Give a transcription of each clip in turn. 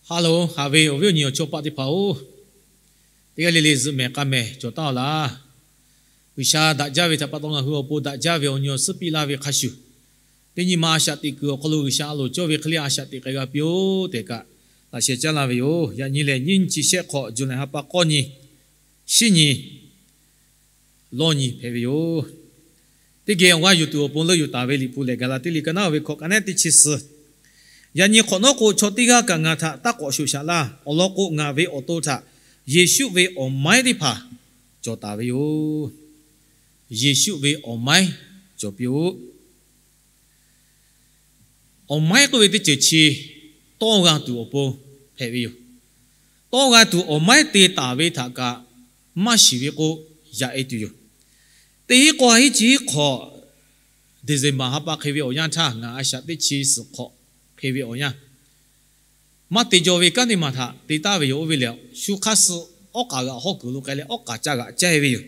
Ha loˬ, haꞈ ve awˬ viˉ awˬ nyi awˬ chawˇ paˆ teˇ hpaˍ-oˬ, teˇ g'aˇ le le zuhꞈ mehˍ k'a mehˍ cawˬ taˍ laˇ. G'uiˬsha daꞈ jaˇ ve htaꞈ pa taw ngaˬ hui awˬ pon daꞈ jaˇ ve awˬ nyi awˬ suhˉ piˇ laˇ ve hk'a shuˍ, teˇ nyi ma a shaꞈ teꞈ kuiˬ awˬ hk'aw lo G'uiˬsha a loˍ cawˇ ve hk'e le a shaꞈ teꞈ k'ai g'a piˇ-oˆ tehꞈ kaꞈ laꞈ sheh caˉ laˇ ve yoˬ. Yaꞈ nyi lehˬ, nyiˇ nyi chi shehˆ hk'awꞈ, July ha pa k'awˇ nyi, shinˉ nyi lawˇ nyi hpehꞈ ve yoˬ. Teˇ geh awˬ g'aˇ yuˬ tuˬ awˬ pon leuˆ yuˬ taˍ ve Liꞈ hpu lehˬ, Gaˍlaˍtiˆ liꞈ ka naˉ ve hkawꞈ ka nehˉ teˇ chi suhˍ. Yaꞈ nyi hk'awꞈ nawˉ k'o, chaw teˇ g'aˇ kaꞈ ngaˬ htaꞈ taˇ k'awꞈ shoꞈ shaꞈ laˇ. Awˬ lawn k'o, ngaˬ ve awˬ to htaꞈ Yeˍsuˆ ve awˬ maiˉ teˇ hpaˍ cawˬ taˍ ve yoˬ. Yeˍsuˆ ve awˬ maiˉ cawˬ piˇ-oˆ. Awˬ maiˉ k'oˆ ve teˇ ceuˬ chi tawˇ g'a tuˬ awˬ pon hpehꞈ ve yoˬ. Tawˇ g'a tuˬ awˬ maiˉ te taˍ ve htaꞈ kaꞈ maˇ shiˍ ve k'o, yaꞈ-e tuˬ yoˬ. Teˇ hinˉ k'awˇ hiˉ chi hiˉ hk'awꞈ, December ha pa hk'e ve awˬ yanˇ htaˇ, ngaˬ a shaꞈ teˇ chi suhˍ hk'awꞈ hk'e ve awˬ yanˇ, maˇ te jaw ve kanˉ teˇ maˬ htaꞈ te taˍ ve yoˬ. Oˇ ve lehˬ, shu hk'aˇ suh awˉ k'aꞈ g'aꞈ hawˉ kuiˬ lo k'ai leh awˉ k'aꞈ ca g'aꞈ caˇ-e ve yoˬ.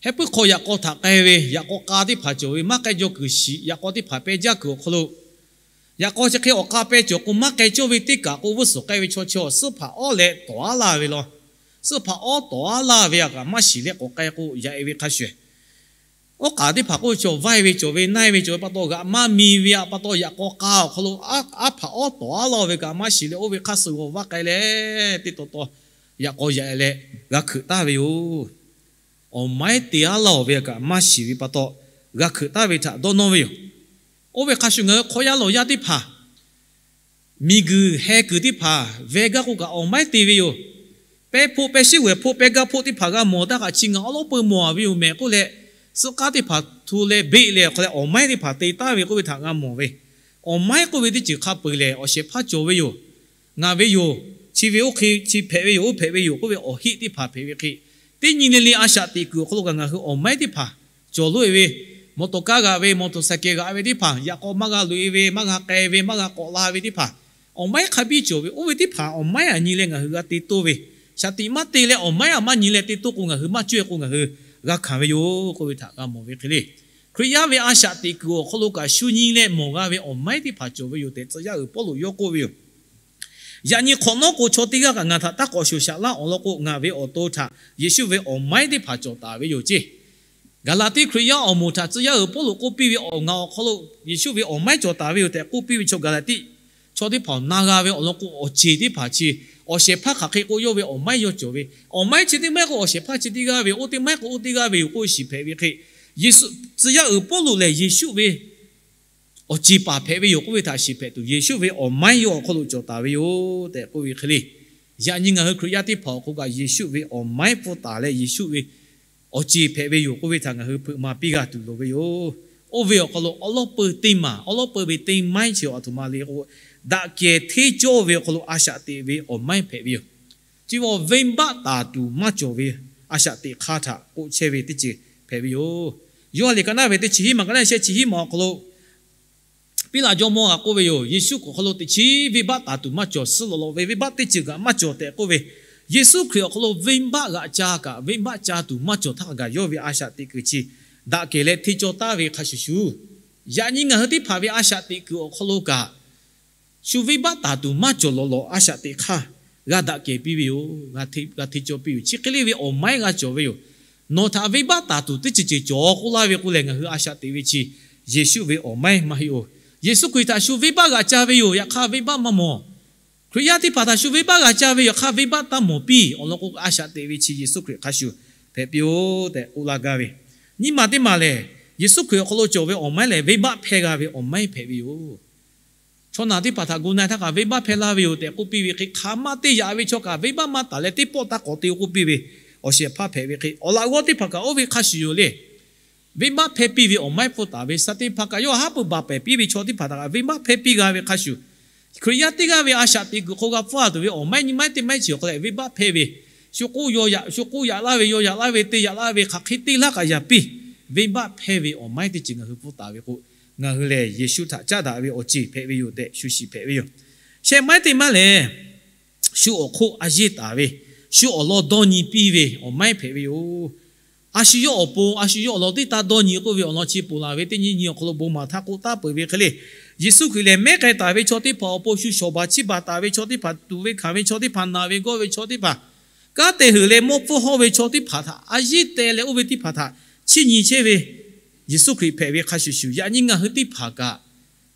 Heh puiˉ hk'aw yaꞈ k'aw htaꞈ k'ai ve, yaꞈ k'aw k'a teˇ hpaˍ cawˬ ve, maˇ k'ai jaw kuiˬ shiˍ, yaꞈ k'aw teˇ hpaˍ peh jaˇ kuiˬ awˬ hk'aw lo, yaꞈ k'aw chi hk'e awˬ k'a peh cawˬ k'o, maˇ k'ai cawˇ ve teˇ kaꞈ k'o, vuiˇ suhˍ k'ai ve chaw chi awˬ suhˉ hpaꞈ awˉ leh tawˍ aˉ laˇ ve law. Suhˉ hpaꞈ awˉ tawˍ aˉ laˇ ve htaꞈ kaꞈ maˇ shiˍ leh k'awꞈ k'ai k'o, yaꞈ-e ve hk'a shuˍ, awˉ k'aꞈ teˇ hpaˍ k'oˆ ve chaw vaiˇ ve cawˬ ve, naiˇ ve cawˬ ve pa taw, g'aꞈ maˇ mi ve pa taw, yaꞈ k'aw k'a awˬ hk'aw lo aˉ hpaꞈ awˉ tawˍ aˉ laˇ ve kaꞈ maˇ shiˍ leh, oˇ ve hk'aˇ suh g'aw vaˇ k'ai leh, teˇ taw taw yaꞈ k'aw yaꞈ-e leh g'a hkeuꞈ taˍ ve yoˬ. Awˬ maiˉ te aˉ laˇ-oˬ ve kaꞈ maˇ shiˍ ve pa taw, g'a hkeuꞈ taˍ ve htaꞈ dawˇ nawˇ ve yoˬ. Oˇ ve hk'a shuˍ, ngaˬ hui hk'aw yaˇ lawˬ yaˇ teˇ hpaˍ, miˬguiˬ heh kuiˬ teˇ hpaˍ veh gaˇ k'o kaꞈ, awˬ maiˉ te ve yoˬ. Pehˇ hpoˆ, pehˇ shiˉ g'uiˬ hpoˆ, pehˇ gaˇ hpoˆ teˇ hpaˍ g'a mawˬ taˇ kaꞈ, chi ngaˬ awˉ lawˉ peu mawˬ-a ve yoˬ mehˍ k'oˆ leh, suhˆ k'aˉ teˇ hpaˍ hto leh beˆ leh awˬ hk'aw leh awˬ maiˉ teˇ hpaˍ te taˍ ve k'oˆ ve htaꞈ g'a mawˬ ve. Awˬ maiˉ k'oˆ ve teˇ ceuˬ hk'a peu-eˬ lehˬ, awˬ shehˍ hpaˇ cawˬ ve yoˬ. Ngaˬ ve yoˬ, chi ve oˇ hk'e chi hpehꞈ ve yoˬ, oˇ hpehꞈ ve yoˬ k'oˆ ve awˬ heˆ teˇ hpaˍ hpehꞈ ve hk'e, teˇ nyi le le a shaꞈ teꞈ kuiˬ awˬ hk'aw lo kaꞈ ngaˬ hui awˬ maiˉ teˇ hpaˍ cawˬ loˇ-e ve, mawˬ tawˍ kaˇ g'aꞈ ve, mawˬ tawˍ saiˍ kehˬ g'aꞈ ve teˇ hpaˍ, yaꞈ k'aw maˇ g'a loꞈ-e ve, maˇ g'a k'ai ve, maˇ g'a k'awꞈ la ve teˇ hpaˍ, awˬ maiˉ hk'a biˇ cawˬ ve. Oˇ ve teˇ hpaˍ awˬ maiˉ aꞈ nyi leh ngaˬ hui g'a te toˇ ve, shaˍ tiꞈ maˇ te leh awˬ maiˉ aꞈ maˇ nyi leh te toˇ k'o, ngaˬ hui maˇ cawˇ-e k'o, ngaˬ hui g'a hkanˍ ve yoˬ k'oˆ ve htaꞈ g'a mawˬ ve hk'e le. Hkriꞈ yaˇ ve a shaꞈ teꞈ kuiˬ awˬ hk'aw lo kaꞈ shu nyi leh mawˬ g'a ve awˬ maiˉ teˇ hpaˍ cawˬ ve yoˬ tehꞈ, tcuh yaˇ uiˍ Pawˇluꞈ yawˇ k'oˆ ve yoˬ. Yaꞈ nyi hk'awꞈ nawˉ k'o, chaw teˇ g'aˇ kaꞈ ngaˬ htaꞈ taˇ k'awꞈ shoꞈ shaꞈ laˇ. Awˬ lawn k'o, ngaˬ ve awˬ to htaꞈ Yeˍsuˆ ve awˬ maiˉ teˇ hpaˍ cawˬ taˍ ve yoˬ ceˇ. Gaˍlaˍtiˆ Hkriꞈ yaˇ awˬ moˍ htaꞈ tcuh yaˇ uiˍ Pawˇluꞈ k'oˆ piˇ ve, awˬ, ngaˬ awˬ hk'aw lo Yeˍsuˆ ve awˬ maiˉ cawˬ taˍ ve yoˬ tehꞈ k'oˆ piˇ ve chaw Gaˍlaˍtiˆ chaw teˇ hpaˍ-oˬ, na g'a ve awˬ lawn k'o, awˬ ceˬ teˇ hpaˍ chi awˬ shehˍ hpaˇ hk'aˬ hk'e k'o, yawˇ ve awˬ maiˉ yawˇ cawˬ ve. Awˬ maiˉ chi teˇ maˇ k'o, awˬ shehˍ hpaˇ chi teˇ g'aˇ ve, oˇ teˇ maˇ k'o, oˇ teˇ g'aˇ ve yoˬ k'oˆ ve shiˍ hpehꞈ ve hk'e, Yeˍsuˆ, tcuh yaˇ uiˍ Pawˇluꞈ lehˬ, Yeˍsuˆ ve awˬ ceˬ paˍ hpehꞈ ve yoˬ k'oˆ ve htaꞈ shiˍ hpehꞈ tuˬ, Yeˍsuˆ ve awˬ maiˉ yawˇ awˬ hk'aw lo cawˬ taˍ ve yoˬ tehꞈ k'oˆ ve hk'e le. Yaꞈ nyi ngaˬ hui Hkriꞈ yaˇ teˇ hpaˍ awˬ hk'aw kaꞈ Yeˍsuˆ ve awˬ maiˉ pfuhˇ taˍ leh, Yeˍsuˆ ve awˬ ceˬ hpehꞈ ve yoˬ k'oˆ ve htaꞈ ngaˬ hui hpeuꞈ maˍ piˇ g'a tuˬ loˍ ve yoˬ. Oˇ ve awˬ hk'aw lo awˉ lawˉ peu teˇ maˬ, awˉ lawˉ peu ve teˇ maiˉ chi aˬ htoꞈ ma le k'o, daꞈ kehˬ hteˇ cawˇ ve awˬ hk'aw lo a shaꞈ teꞈ ve awˬ maiˉ hpehꞈ ve yoˬ. Chi ve venˇbaˆ taˍ tuˬ maˇ cawˬ ve a shaꞈ teꞈ hk'aˇ htaꞈ k'oˆ chehˇ ve teˇ ceuˬ hpehꞈ ve yoˬ. Yoˇhanˬ liꞈ ka naˉ ve teˇ chi hiˉ maˬ, ka naˉ shehˆ chi hiˉ maˬ awˬ hk'aw lo, Piˉlaꞈ jawˇmawˇ g'a k'oˆ ve yoˬ. Yeˍsuˆ awˬ hk'aw lo teꞈ chiˉ venˇbaˆ taˍ tuˬ maˇ cawˬ, suh lawꞈ lawꞈ ve venˇbaˆ teˇ ceuˬ kaꞈ maˇ cawˬ tehꞈ k'oˆ ve, Yeˍsuˆ Hkriꞈ awˬ hk'aw lo venˇbaˆ g'aꞈ ca kaꞈ, venˇbaˆ ca tuˬ maˇ cawˬ htaˇ kaꞈ, yawˇ ve a shaꞈ teꞈ kuiˬ chi daꞈ kehˬ leh hteˇ cawˇ taˍ ve hk'a shuˍ shuˍ, yaꞈ nyi ngaˬ hui teˇ hpaˍ ve a shaꞈ teꞈ kuiˬ awˬ hk'aw lo kaꞈ, shu venˇbaˆ taˍ tuˬ maˇ cawˬ lawꞈ lawꞈ a shaꞈ teꞈ hk'aˇ g'a daꞈ kehˬ piˇ ve yoˬ. G'a hteˇ cawˇ piˇ yoˬ. Chi hk'e le ve awˬ maiˉ g'a cawˬ ve yoˬ. Nawˬ htaꞈ venˇbaˆ taˍ tuˬ teˇ ceuˬ ceuˬ cawˬ k'oˆ laˇ ve k'o lehˬ, ngaˬ hui a shaꞈ teꞈ ve chi Yeˍsuˆ ve awˬ maiˉ maˇ heˆ-oˬ. Yeˍsuˆ Hkriꞈ htaꞈ shu venˇbaˆ g'aꞈ ca ve yoˬ. Yaꞈ hk'aˇ venˇbaˆ maˇ mawˬ. Hkriꞈ yaˇ teˇ hpaˍ htaꞈ shu venˇbaˆ g'aꞈ ca ve yoˬ. Yaꞈ hk'aˇ venˇbaˆ taˇ mawˬ piˇ. Awˬ lawn k'o, a shaꞈ teꞈ ve chi Yeˍsuˆ Hkriꞈ hk'a shuˍ hpehꞈ piˇ-oˆ tehꞈ k'oˆ laˇ gaˇ ve. Nyiˇ maˬ teˇ maˬ lehˬ, Yeˍsuˆ Hkriꞈ awˬ hk'aw lo cawˬ ve awˬ maiˉ lehˬ, venˇbaˆ hpehˇ g'a ve awˬ maiˉ hpehꞈ ve yoˬ. Chaw naˬ teˇ hpaˍ htaꞈ gu na-e htaˇ kaꞈ venˇbaˆ hpehˇ laˇ ve yoˬ tehꞈ k'oˆ piˇ ve hk'e, hk'aˬ ma te yaꞈ ve chaw kaꞈ venˇbaˆ maˇ taˍ leh teˇ pawˆ taˇ k'awꞈ te-o k'oˆ piˇ ve awˬ shehˍ hpaˇ hpehꞈ ve hk'e, awˬ laꞈ g'awˇ teˇ hpaˍ kaꞈ oˇ ve hk'a shuˍ yoˬ le. Venˇbaˆ hpehˇ piˇ ve awˬ maiˉ pfuhˇ taˍ ve, shaˍ tiꞈ hpaˍ kaꞈ yawˇ haˉ pui baˬ pehˍ piˇ ve chaw teˇ hpaˍ htaꞈ kaꞈ venˇbaˆ hpehˇ piˇ g'a ve hk'a shuˍ, Hkriꞈ yaˇ teˇ g'aˇ ve a shaꞈ teꞈ kuiˬ hk'aw g'a pfuhˇ tuˬ ve awˬ maiˉ nyiˇ maiˉ teˇ maiˉ chi awˬ hk'aw leh venˇbaˆ hpehˇ ve, shu k'oˆ yaꞈ, shu k'oˆ yaꞈ laˇ ve, yaw yaꞈ laˇ ve, te yaꞈ laˇ ve, hk'aˬ hk'e te laˇ kaꞈ yaꞈ piˇ, venˇbaˆ hpehˇ ve awˬ maiˉ teˇ ceuˬ ngaˬ hui pfuhˇ taˍ ve k'o, ngaˬ hui lehˬ Yeˍsuˆ htaꞈ caˉ daꞈ ve awˬ ceˬ hpehꞈ ve yoˬ tehꞈ shu shiˍ hpehꞈ ve yoˬ. Shehˆ maiˉ teˇ maˇ lehˬ, shu awˬ hk'oˆ a yeˇ taˍ ve, shu awˬ lawn dawˇ nyi piˇ ve awˬ maiˉ hpehꞈ ve yoˬ. a shu yawˇ awˬ pon, a shu yawˇ awˬ lawn teˇ taˇ dawˇ nyi k'oˆ ve awˬ lawn chi ponˬ laˬ ve teˇ nyi nyi awˬ hk'aw lo bon maˍ htaˇ k'oˆ taˉ peuˬ ve hk'e le, Yeˍsuˆ Hkriꞈ lehˬ mehˉ k'ai taˍ ve chaw teˇ hpaˍ awˬ pon, shu shawˍ baˬ chiˇ baˬ taˍ ve chaw teˇ hpaˍ, tuˍ ve hkanˍ ve chaw teˇ hpaˍ, naˬ ve gawˇ ve chaw teˇ hpaˍ, kanˉ te heuˬ leh mawˇ pfuhˇ hawˇ ve chaw teˇ hpaˍ htaꞈ a yeˉ teh leh oˇ ve teˇ hpaˍ htaꞈ chiˇ nyi chehˇ ve Yeˍsuˆ Hkriꞈ hpehꞈ ve hk'a shuˍ shuˍ, yaꞈ nyi ngaˬ hui teˇ hpaˍ kaꞈ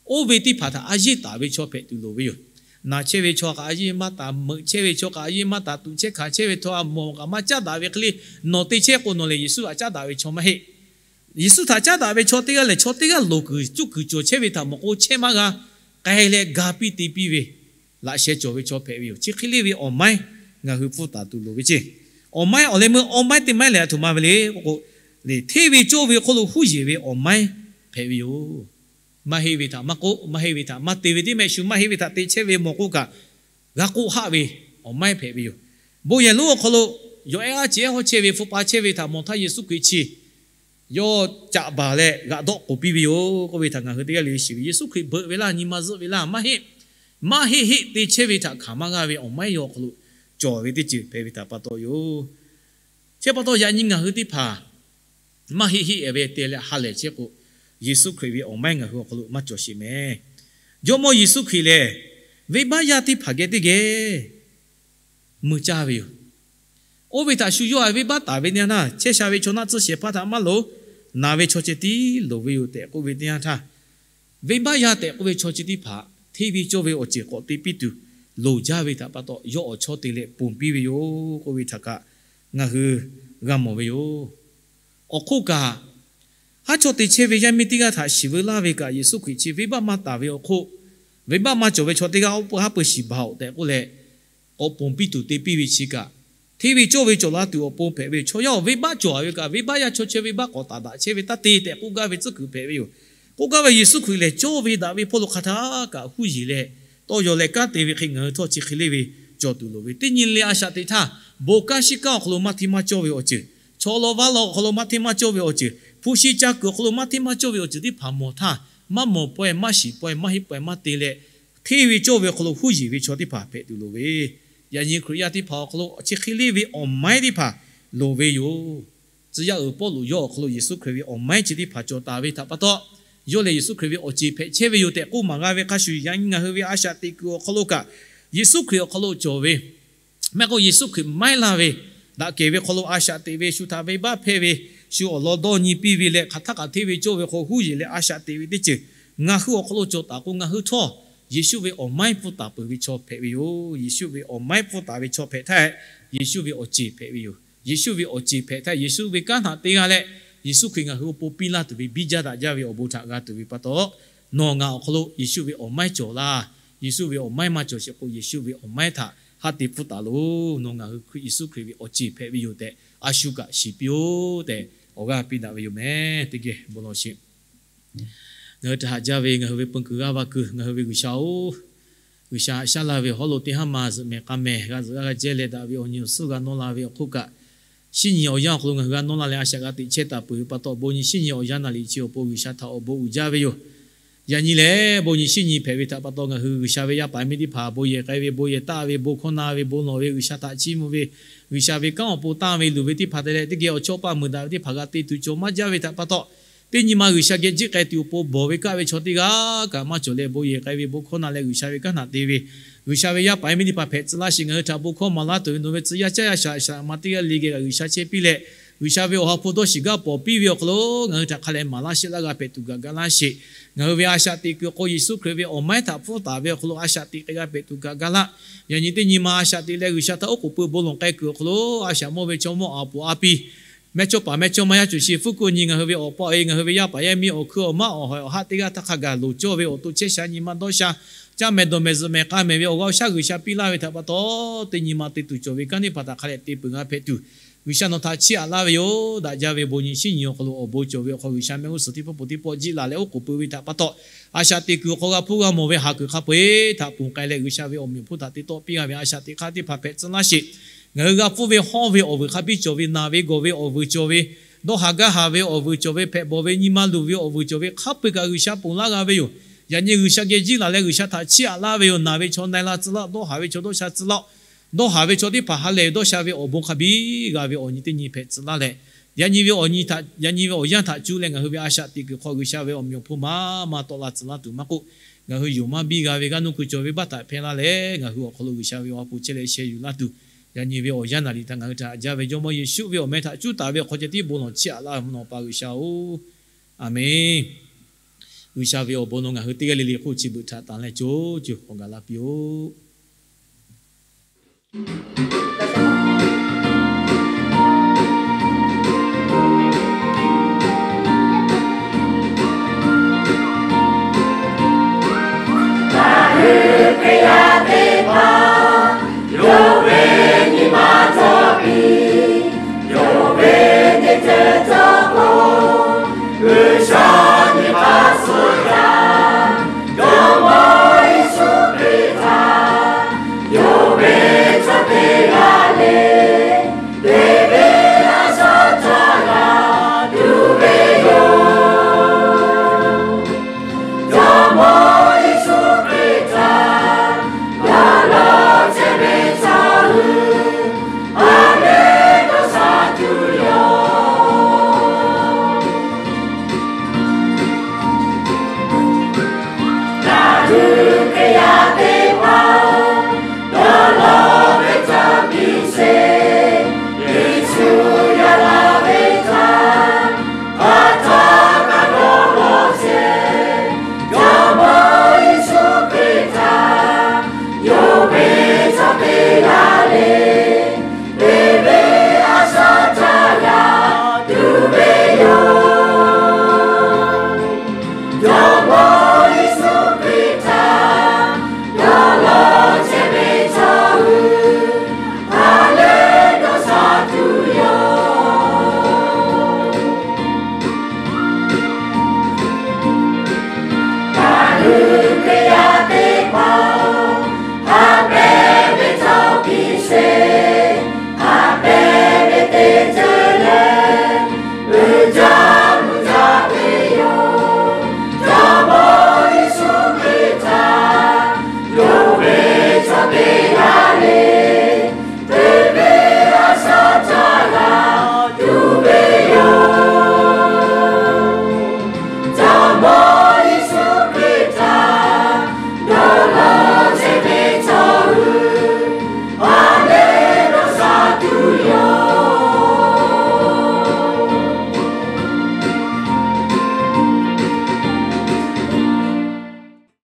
oˇ ve teˇ hpaˍ htaꞈ a yeˉ taˍ ve chaw hpehꞈ tuˬ loˍ ve yoˬ. Naˬ chehˇ ve chaw kaꞈ a yeˉ maˇ taˍ, meuꞈ chehˇ ve chaw kaꞈ a yeˉ maˇ taˍ, tuꞈ chehˇ hkanˍ chehˇ ve chaw a mawˬ kaꞈ maˇ caˉ daꞈ ve hk'e le, nawˬ te chehˇ k'o nawˬ lehˬ Yeˍsuˆ htaꞈ caˉ daꞈ ve chaw maˇ heˆ. Yeˍsuˆ htaꞈ caˉ daꞈ ve chaw teˇ g'aˇ lehˬ, chaw teˇ g'aˇ loˍ kuiˬ cuˇ kuiˬ cawˬ chehˇ ve htaꞈ mawˬ k'o chehˇ maˇ g'a, k'ai leh ga piˇ te piˇ ve, laꞈ sheh cawˬ ve chaw hpehꞈ ve yoˬ. Chi hk'e le ve awˬ maiˉ ngaˬ hui pfuhˇ taˍ tuˬ loˍ ve ceˇ. Awˬ maiˉ awˬ leh meuˇ awˬ maiˉ teˇ maiˉ lehˬ a htoꞈ ma ve le k'o, hteˇ ve cawˇ ve hk'oˆ lo huˉ yeˬ ve awˬ maiˉ hpehꞈ ve yoˬ. Maˇ heˆ ve htaꞈ maˇ k'oˆ, maˇ heˆ ve htaꞈ maˇ te ve teˇ mehˆ shu maˇ heˆ ve htaꞈ te chehˇ ve mawˬ k'oˆ kaꞈ, g'a k'oˆ haˆ ve awˬ maiˉ hpehꞈ ve yoˬ. Bon yehˬ lonˉ awˬ hk'aw lo yawˬ ehˉ aˉ ceˬ ehˉ hawˉ chehˇ ve, hpu pa chehˇ ve htaꞈ mawˬ htaˇ Yeˍsuˆ Hkriꞈ chi yawˇ caꞈ baˬ leh g'aꞈ dawˆ k'oˍ piˇ ve yoˬ k'oˆ ve htaꞈ ngaˬ hui teˇ g'aˇ le shiˍ ve. Yeˍsuˆ Hkriꞈ beuꞈ ve laˇ, nyi ma zuhˆ ve laˇ, maˇ heˆ. Maˇ heˆ heˆ te chehˇ ve htaꞈ hkanˍ maˇ g'aˇ ve awˬ maiˉ yawˇ awˬ hk'aw lo cawˬ ve teˇ ceuˬ hpehꞈ ve htaꞈ pa taw yoˬ. Chi pa taw yaꞈ nyi ngaˬ hui teˇ hpaˍ maˇ heˆ heˆ ve te leh ha lehˬ chehˇ k'o, Yeˍsuˆ Hkriꞈ ve awˬ maiˉ ngaˬ hui awˬ hk'aw lo maˇ cawˬ sheˍ mehˍ. Jawˇmawˇ Yeˍsuˆ Hkriꞈ lehˬ, venˇbaˆ yaˇ teˇ hpaˍ geh teˇ geh mui caˇ ve yoˬ. Oˇ ve htaꞈ shu yawˇ a venˇbaˆ taˍ ve teˇ yanˇ htaˇ, chehˇ sha ve chaw naˆ tsuhˇ shehˍ hpaˇ htaꞈ maˇ loˍ, naˬ ve chaw ceh tiˉ loˍ ve yoˬ tehꞈ k'oˆ ve teˇ yanˇ htaˇ, venˇbaˆ yaˇ tehꞈ k'oˆ ve chaw chi teˇ hpaˍ hteˇ ve cawˇ ve awˬ ceuˬ k'awꞈ te piˇ tuˬ loˍ jaˇ ve htaꞈ pa taw, yawˇ awˬ chawˇ te leh ponˬ piˇ ve yoˬ k'oˆ ve htaꞈ kaꞈ ngaˬ hui g'a mawˬ ve yoˬ. Awˬ hk'oˆ kaꞈ, haˉ chaw te chehˇ ve yaˇ miˇ teˇ g'aˇ htaꞈ shiˍ veu laˇ ve kaꞈ, Yeˍsuˆ Hkriꞈ chi venˇbaˆ maˇ taˍ ve awˬ hk'oˆ, venˇbaˆ maˇ cawˬ ve chaw teˇ g'aˇ oˇ peuˬ haˉ pui shiˍ baˬ-oꞈ tehꞈ k'oˆ leh, k'awꞈ ponˬ piˇ tuˬ te piˇ ve chi kaꞈ, hteˇ ve cawˇ ve cawˬ la tuˬ awˬ pon hpehꞈ ve yoˬ. Chaw yaˇ awˬ venˇbaˆ cawˬ a ve kaꞈ, venˇbaˆ yaˇ chaw chaweh venˇbaˆ k'awꞈ taˍ daꞈ chehˇ ve taˇ te tehꞈ k'oˆ gaˇ ve tcuhˉ kuiˬ hpehꞈ ve yoˬ. K'oˆ gaˇ ve Yeˍsuˆ Hkriꞈ lehˬ, cawˇ ve daꞈ ve hpawˇ lo hk'a htaˇ kaꞈ huˉ yeˬ leh, tawˇ yaw leh kanˉ te ve hk'e ngaˬ hui htawˇ chi hk'e le ve cawˬ tuˬ loˍ ve. Teˇ nyi le a shaꞈ teꞈ htaˇ, bon kanˉ shiˉ kanˉ awˬ hk'aw lo maˇ hteˇ maˇ cawˇ ve awˬ ceuˬ, chaw law vaˇ law awˬ hk'aw lo maˇ hteˇ maˇ cawˇ ve awˬ ceuˬ, hpu shi ca kuiˬ awˬ hk'aw lo maˇ hteˇ maˇ cawˇ ve awˬ ceuˬ teˇ hpaˍ mawˬ htaˇ, maˇ mawˬ pawehˇ, maˇ shiˍ pawehˇ, maˇ heˆ pawehˇ maˇ te leh, hteˇ ve cawˇ ve awˬ hk'aw lo huˉ yeˬ ve chaw teˇ hpaˍ hpehꞈ tuˬ loˍ ve. Yaꞈ nyi Hkriꞈ yaˇ teˇ hpaˍ awˬ hk'aw lo chi hk'e le ve awˬ maiˉ teˇ hpaˍ loˍ ve yoˬ. Tcuh yaˇ uiˍ Pawˇluꞈ yawˇ awˬ hk'aw lo Yeˍsuˆ Hkriꞈ ve awˬ maiˉ chi teˇ hpaˍ cawˬ taˍ ve htaꞈ pa taw, yawˇ lehˬ Yeˍsuˆ Hkriꞈ ve awˬ ceˬ hpehꞈ chehˇ ve yoˬ tehꞈ k'oˆ maˍ g'a ve hk'a shuˍ, yaꞈ nyi ngaˬ hui ve a shaꞈ teꞈ kuiˬ awˬ hk'aw lo kaꞈ, Yeˍsuˆ Hkriꞈ awˬ hk'aw lo cawˬ ve mehˆ k'o, Yeˍsuˆ Hkriꞈ maiˉ laˇ ve, daꞈ kehˬ ve hk'aw lo a shaꞈ teꞈ ve, shu htaꞈ venˇbaˆ hpehˇ ve, shu awˬ lawn dawˇ nyi piˇ ve leh, hk'aˬ htaˇ kaꞈ hteˇ ve cawˇ ve hk'aw huˉ yeˬ leh a shaꞈ teꞈ ve teˇ ceuˬ, ngaˬ hui awˬ hk'aw lo cawˬ taˍ k'o, ngaˬ hui htawˇ Yeˍsuˆ ve awˬ maiˉ pfuhˇ taˍ peuˬ ve chaw hpehꞈ ve yoˬ. Yeˍsuˆ ve awˬ maiˉ pfuhˇ taˍ ve chaw hpehꞈ htaˇ, Yeˍsuˆ ve awˬ ceˬ hpehꞈ ve yoˬ. Yeˍsuˆ ve awˬ ceˬ hpehꞈ htaˇ, Yeˍsuˆ ve kanˉ htaꞈ te g'a leh, Yeˍsuˆ Hkriꞈ ngaˬ hui awˬ pon piˇ laˇ tuˬ ve biˇ jaˇ daꞈ jaˇ ve awˬ bon htaꞈ g'a tuˬ ve pa taw, nawˬ ngaˬ awˬ hk'aw lo Yeˍsuˆ ve awˬ maiˉ cawˬ laˇ. Yeˍsuˆ ve awˬ maiˉ maˇ cawˬ sheˍ k'o, Yeˍsuˆ ve awˬ maiˉ htaꞈ haˉ te pfuhˇ taˍ loˬ. Nawˬ ngaˬ hui Yeˍsuˆ Hkriꞈ ve awˬ ceˬ hpehꞈ ve yoˬ tehꞈ, a shu kaꞈ shiˍ piˇ-oˆ tehꞈ, awˬ g'aˇ piˇ daꞈ ve yoˬ mehˍ. Teˇ geh bon lawˬ sheˍ. Ngaˬ hui htaꞈ haꞈ jaˇ ve ngaˬ hui ve peun kuiˬ g'aˇ va kuiˬ, ngaˬ hui ve G'uiˬsha-oˬ, G'uiˬsha haꞈ shaˉ laˇ ve hawˉ lo teˇ haˉ ma zuhꞈ mehˍ k'a mehˍ g'a zuhꞈ g'aˇ g'a jehˇ leh daꞈ ve awˬ nyi awˬ suhˉ g'a nawˇ la ve awˬ hk'oˆ kaꞈ, shinˉ nyi awˬ yanˇ awˬ hk'aw lo ngaˬ hui g'a nawˇ la leh a shaꞈ g'a teꞈ chehˇ taˍ peuˬ ve pa taw, bon nyi shinˉ nyi awˬ yanˇ naˍ liꞈ chi awˬ pon G'uiˬsha htaꞈ awˬ bon uiˍ jaˇ ve yoˬ. Yaꞈ nyi lehˬ, bon nyi shinˉ nyi hpehꞈ ve htaꞈ pa taw, ngaˬ hui G'uiˬsha ve yaˇ paˍ miˇ teˇ hpaˍ bon yehˬ k'ai ve, bon yehˬ taˆ ve, bon hkawˇ na ve, bon lawˬ ve, G'uiˬsha htaꞈ chiˇ mvuh ve, G'uiˬsha ve kanˉ awˬ pon tanˇ ve, luˬ ve teˇ hpaˍ te leh teˇ geh awˬ chawˇ paˆ meuˍ daꞈ ve teˇ hpaˍ g'a te tuˬ cawˬ maˇ jaˇ ve htaꞈ pa taw, teˇ nyi ma G'uiˬsha geh jiˆ k'ai tuˬ awˬ pon bawˬ ve kaˆ ve chaw teˇ g'aˇ kaꞈ maˇ cawˬ leh, bon yehˬ k'ai ve, bon hkawˇ na leh G'uiˬsha ve kanˉ htaꞈ te ve, G'uiˬsha ve yaˇ paˍ miˇ teˇ hpaˍ hpehꞈ tcuh laˇ sheˍ. Ngaˬ hui htaꞈ bon hkawˇ maˍ laˇ tuˬ ve nawˬ ve tcuh yaˇ caˇ yaˇ shaꞈ shaꞈ ma teˇ g'aˇ le geh kaꞈ G'uiˬsha chehˇ piˇ leh, G'uiˬsha ve awˬ ha hpu dawˇ shiˍ gaˇ pawˍ piˇ ve awˬ hk'aw lo ngaˬ hui htaꞈ hk'a leh maˍ laˇ shehˆ laˇ g'a hpehꞈ tuˬ gaˬ ga laˇ sheˍ. Ngaˬ hui ve a shaꞈ teꞈ kuiˬ awˬ hk'aw Yeˍsuˆ Hkriꞈ ve awˬ maiˉ htaꞈ pfuhˇ taˍ ve awˬ hk'aw lo a shaꞈ teꞈ k'ai g'a hpehꞈ tuˬ gaˬ ga laˇ. Yaꞈ nyi teˇ nyi ma a shaꞈ teꞈ leh G'uiˬsha htaꞈ oˉ k'oˍ pui bon lawˬ k'ai kuiˬ awˬ hk'aw lo a shaꞈ mawˇ ve chaw mawˇ a puˍ a pi, mehˇchawˇpaˍ mehˇchawˇmaˇ yaˇ cuˬ shi fuˉ kuˆ nyi ngaˬ hui ve awˬ pa awˬ e, ngaˬ hui ve yaˇ paˍ yaˇ miˇ awˬ hkui awˬ maˉ awˬ hawehˬ awˬ haˆ teˇ g'aˇ htaˇ hk'a gaˬ loˍ cawˇ ve awˬ to chehˇ sha nyi ma dawˇ sha, caˇ mehˍ dawˬ mehˍ zuhꞈ mehˍ k'a mehˍ ve awˬ g'aˇ awˬ shaˉ G'uiˬsha piˇ laˇ ve htaꞈ pa taw, teˇ nyi ma te tuˬ cawˬ ve kanˉ teˇ hpaˍ htaꞈ hk'a leh te peuˬ g'a hpehꞈ tuˬ, G'uiˬsha nawˬ htaꞈ chiˇ aꞈ laˇ ve yoˬ. Daꞈ jaˇ ve bon nyi shinˉ nyi awˬ hk'aw lo awˬ bon cawˬ ve awˬ hk'aw G'uiˬsha mehˆ g'uˇ suhˍ teˇ pawˆ pon teˇ pawˆ jiˆ laˬ leh oˉ k'oˍ pui ve htaꞈ pa taw, a shaꞈ teꞈ kuiˬ awˬ hk'aw g'a hpuˇ g'a mawˬ ve haˍ kuiˬ hk'a peu-eˬ htaꞈ ponˬ k'ai leh G'uiˬsha ve awˬ meꞈ awˬ hponˇ htaꞈ te tawˆ piˇ g'a ve a shaꞈ teꞈ hk'aˇ teˇ hpaˍ hpehꞈ tcuh laˇ sheˍ. Ngaˬ hui g'a hpfuhˇ ve hawˇ ve awˬ vuiˬ hk'a biˇ cawˬ ve, naˬ ve gawˬ ve awˬ vuiˬ cawˬ ve, dawˇ haˍ gaˇ haˍ ve awˬ vuiˬ cawˬ ve, hpehꞈ bawˬ ve nyi ma luˬ ve awˬ vuiˬ cawˬ ve hk'a peu-eˬ kaꞈ G'uiˬsha ponˬ laˇ g'a ve yoˬ. Yaꞈ nyi G'uiˬsha geh jiˆ laˬ leh G'uiˬsha htaꞈ chiˇ aꞈ laˇ ve yoˬ. Naˬ ve chaw na-e la tcuh laˇ-oˆ, dawˇ haˍ ve chaw dawˇ sha tcuh laˇ-oˆ, dawˇ haˍ ve chaw teˇ hpaˍ ha lehˬ ve dawˇ sha ve awˬ bon hk'a biˇ g'a ve awˬ nyi teˇ nyi hpehꞈ tcuh laˇ leh, Yaꞈ nyi ve awˬ nyi htaꞈ, yaꞈ nyi ve awˬ yanˇ htaꞈ cuˇ leh ngaˬ hui ve a shaꞈ teꞈ kuiˬ hk'aw G'uiˬsha ve awˬ meꞈ awˬ hponˇ maˇ maˇ tawˆ la tcuh laˇ tuˬ maˇ k'oˆ, ngaˬ hui yonˍ maˇ biˇ g'a ve g'aˇ nuˇ ku cawˬ ve baˆ htaꞈ hpehˇ laˇ leh, ngaˬ hui awˬ hk'aw lo G'uiˬsha ve awˬ ha hpu chehˇ leh sheh yuˬ laˇ tuˬ, yaꞈ nyi ve awˬ yanˇ naˍ riˍ htaꞈ ngaˬ hui htaꞈ haꞈ jaˇ ve Jawˇmawˇ Yeˍsuˆ ve awˬ meh htaꞈ cuˉ taˍ ve awˬ hk'aw ceh tiˉ bon lawˬ chiˇ aꞈ laˇ ve mvuhˇ naw pa G'uiˬsha-oˬ, Aˍmenˍ. G'uiˬsha ve awˬ bon nawˬ ngaˬ hui teˇ g'aˇ le le hk'oˆ chi beuꞈ htaꞈ tanˬ leh co co awˬ gaˬ la piˇ-oˆ.